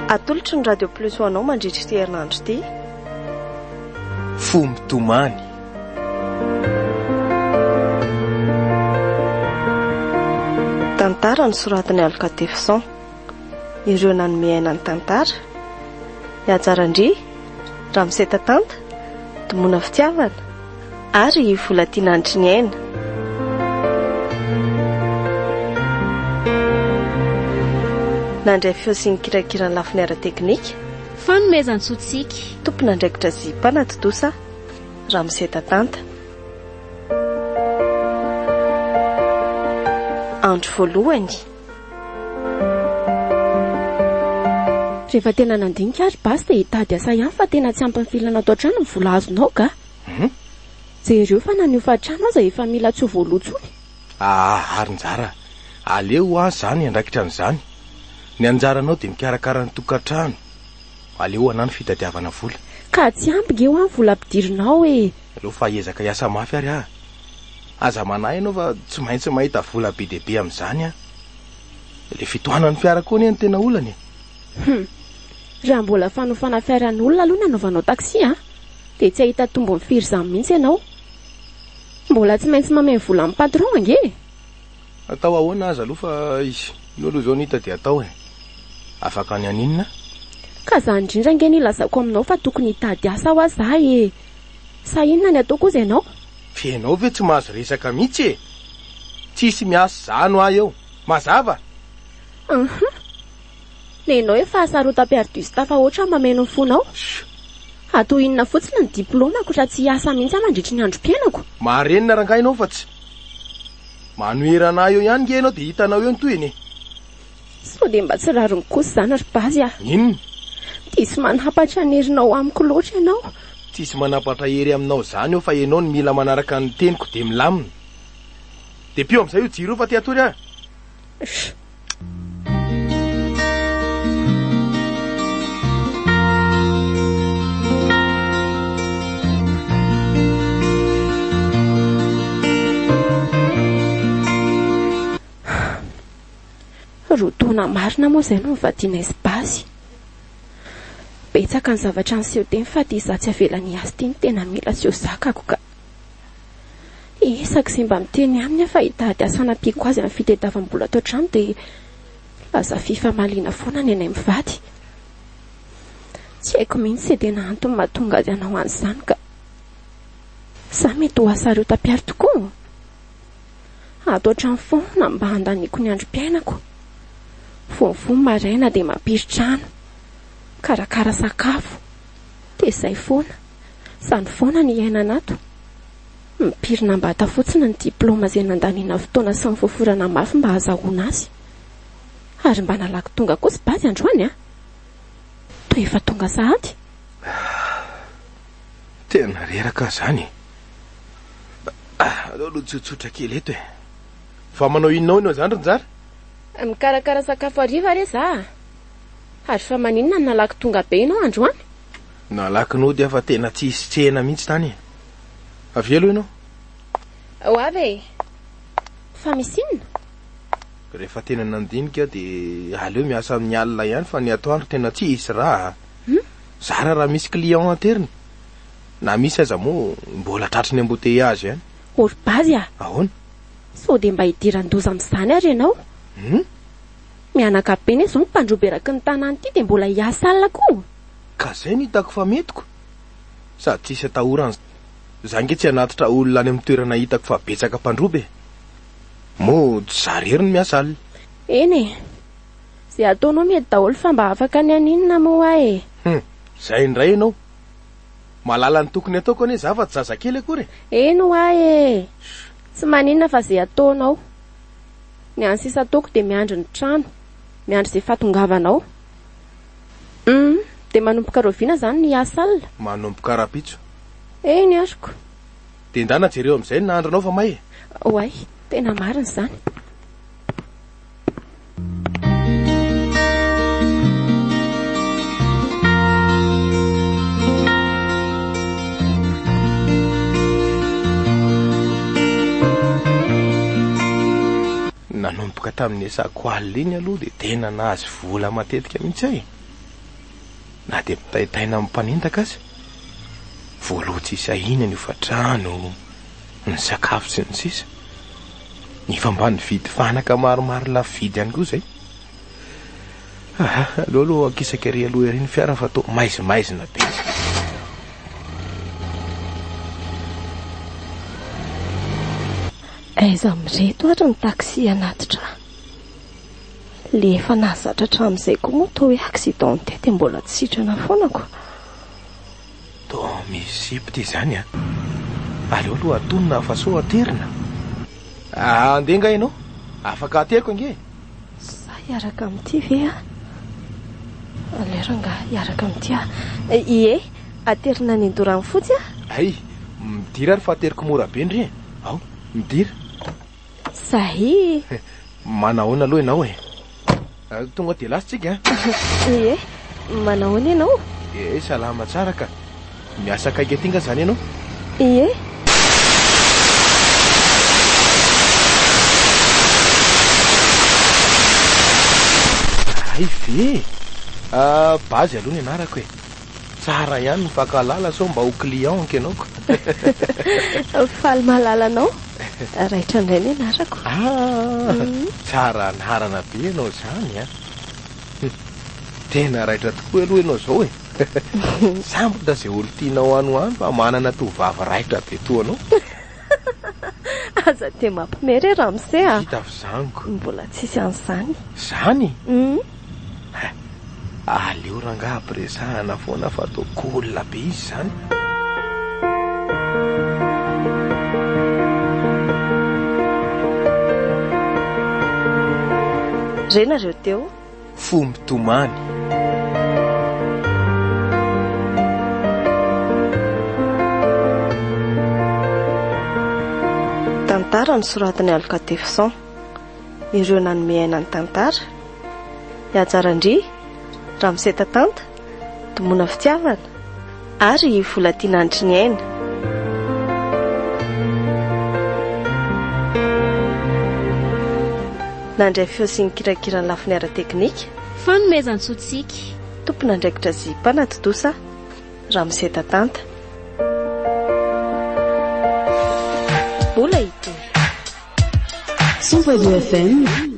Atolotry ny Radio Plus ho anao mandritra ity herinandro ity. Fo mitomany. Tantara nosoratan'i Alcatephson. Ireo nanome aina ny tantara. I Haja Randria, Ramose Tatanta, Domoina Fitiavana ary i Volatiana Andriniaina. Nandray feo sy nikirakira ny lafiny ara-teknika. Fanomezan-tsoa Tsiky. Tompon'andraikitra sy mpanatontosa, Ramose Tatanta. Andro voalohany. Rehefa tena nandinika ary basy dia hitady asa ihany fa tena tsy ampy ny filana ato an-trano ny vola azonao ka. Hum. Jereo fa na ny hofan-trano aza efa mila tsy ho voaloa intsony. Aa ary Njara, aleo hoa za ny andraikitra an'izany. Ny anjaranao dia mikarakara ny tokantrano. Aleo anà ny fitadiavana vola. Ka tsy ampy nge hoa ny vola ampidirinao e. Aleo fa hiezaka hiasa mafy ary aho. Aza manahy ianao fa tsy maintsy mahita vola be dia be amin'izany aho. Ilay fitohanan'ny fiara koa anie no tena olana e. Hum. Raha mbola fanofana fiaran'olona aloha ny anaovanao taxi an, dia tsy hahita tombony firy izany mihitsy ianao. Mbola tsy maintsy mameno vola amin'ny patron ange e. Atao ahoana aza aloha fa io aloha izao no hita dia atao e. Afaka ny haninona? Ka izany indrindra ange no ilazako aminao fa tokony hitady asa hoa za e. Sa inona ny ataoko hozy ianao? Fa ianao ve tsy mahazo resaka mihitsy e! Tsisy miasa izany hoa eo. Mazava? Uhum. Nenao efa hasarotam-piaro diso tafahoatra mameno ny fonao. Atao inona fotsiny ny diplaomako raha tsy hiasa mihitsy aho mandritry ny androm-piainako? Marenina rangahy ianao fa tsy manoherana ahy eo ihany nge ianao dia hitanao eo ny tohiny e! Sao dia mba tsy rariny kosa izany ry Bazy a! Inona? Diso manapatra ny herinao amiko loatra ianao. Tsisy manapatra hery aminao izany eo fa ianao no mila manaraka ny teniko dia milamina. Dia pio amin'izay io jiro io fa te hatory aho. Sh. Roa taona marina moa izay no nivadianay sy Basy. Betsaka ny zavatra niseho teny fa ity izaho tsy avelan'i Hasy ity no tena mila tsy ho zakako ka. Isaky izay mba miteny aminy aho fa hitady asa hanampiako azy amin'ny fitediavam-bola ato an-trano dia lasa fifamaliana foana ny anay mivady. Tsy haiko mihitsy izay tena antony mahatonga azy hanao an'izany ka. Sa mety ho asa rotam-piaro tokoa? Ato an-trano foana mba handaniako ny androm-piainako. Vao mifoha maraina dia mampiry trano, mikarakara sakafo. Dia izay foana. Izany foana ny iainana ato. Mipirina am-bata fotsiny ny diplaoma izay nandaniana fotoana sy nifoforana mafy mba hahazahoana azy. Ary mba nalaky tonga koa sy Bazy androany an! Toa efa tonga sahady. Tena reraka aho izany e! Aleo aloha tsotsotra kely eto e! Fa manao inona ao ianao izany ry Njara? Mikarakara sakafo hariva re za a! Ary fa maninona no nalaky tonga be ianao androany? Nalaky nody aho fa tena tsisy tsena mihitsy tany e! Avia aloha ianao. Ho avy e! Fa misy inona? Rehefa tena nandinika aho dia aleo miasa amin'ny alina ihany fa ny atoandro tena tsisy raha a! Zara raha misy client aterina. Na misy aza moa mbola tratry ny embouteillage ihany. Ô ry Bazy a! Ahoana? Sao dia mba hidiran-doza amin'izany ary ianao? Hum? Mihanaka be anie izao ny mpandroba eraky ny tanàna ity dia mbola hiasa alina koa! Ka zay no hitako fa metiko. Sady tsisy atahorana. Za nge tsy hanatitra olona any amin'ny toerana hitako fa betsaka mpandroba e! Moa tsy za rery no miasa alina. Eny e! Zay ataonao mety daholo fa mba afaka ny haninona moa aho e! Hum! Zay indray ianao. Mahalala ny tokony ataoko anie za fa tsy zazakely akory e! Eny hoa e! Tsy maninona fa ze ataonao. Ny any sisa ataoko dia miandry ny trano, miandry ze fahatongavanao. Hum! Dia manomboka rahoviana zany ny hiasa alina? Manomboka rahampitso. Eny ariko. Dia ndana jereo amin'izay ny nahandronao fa may e! Oay, tena marina izany. Nanomboka tamin'ny niasako alina iny aloha dia tena nahazo vola matetika mihitsy aho e. Na dia mitaintaina amin'ny mpanendaka aza. Voaloa tsy hisy ahiana ny hofantrano, ny sakafo sy ny sisa. Efa mba nividy fanaka maromaro lafo vidy ihany koa izay. Aha, aleo aloha akisaka ery aloha ery ny fiara fa toa maizimaizina be. Aiza amin'ireto ary ny taxi hanatitra ahy? Le efa nahazatra hatramin'izay koa moa toa hoe accidenté dia mbola tsy sitrana foana ko. Toa misy zipo ity izany an! Aleo aloha atonina fa sao aterina. Andeha angaha ianao? Afaka ateriko ange e! Za hiaraka amin'ity ve aho? Aleo rangahy hiaraka amin'ity aho. Ie, aterina any Andoranfotsy aho. Hay, midira ary fa ateriko mora be ndry e! Ao, midira. Sahy! Manahoana aloha ianao e? Tonga dia lasa tsika an! Ie, manahoana ianao? Ie, salama tsara ka. Miasa akaiky aty nga izany ianao? Ie. Hay ve e! Bazy aloha ny anarako e! Tsara ihany ny mifankahalala sao mba ho client-ko ianao ko. Faly mahalala anao. Raitra indray ny anarako. Ah! Tsara anarana be ianao izany an! Tena raitra tokoa aloha ianao izao e! Sambatra izay olon-tianao any ho any fa manana tovovavy raitra be toa anao. Aza dia mampime re ramose a! Hita avy izany ko. Mbola tsisy an'izany. Izany? Hein! Aleo rangaha ampiresahana foana fa toa cool be izy izany. Re nareo teo. Fo mitomany. Tantara nosoratan'i Alcatephson. Ireo nanome aina ny tantara. I Hajarandria, Ramose Tatanta, Domoina Fitiavana ary i Volatiana Andriniaina. Nandray feo sy nikirakira ny lafiny ara-teknika. Fanomezan-tsoa Tsiky. Tompon'andraikitra sy mpanatontosa, Ramose Tatanta. Mbola hitohy. 100.2 FM.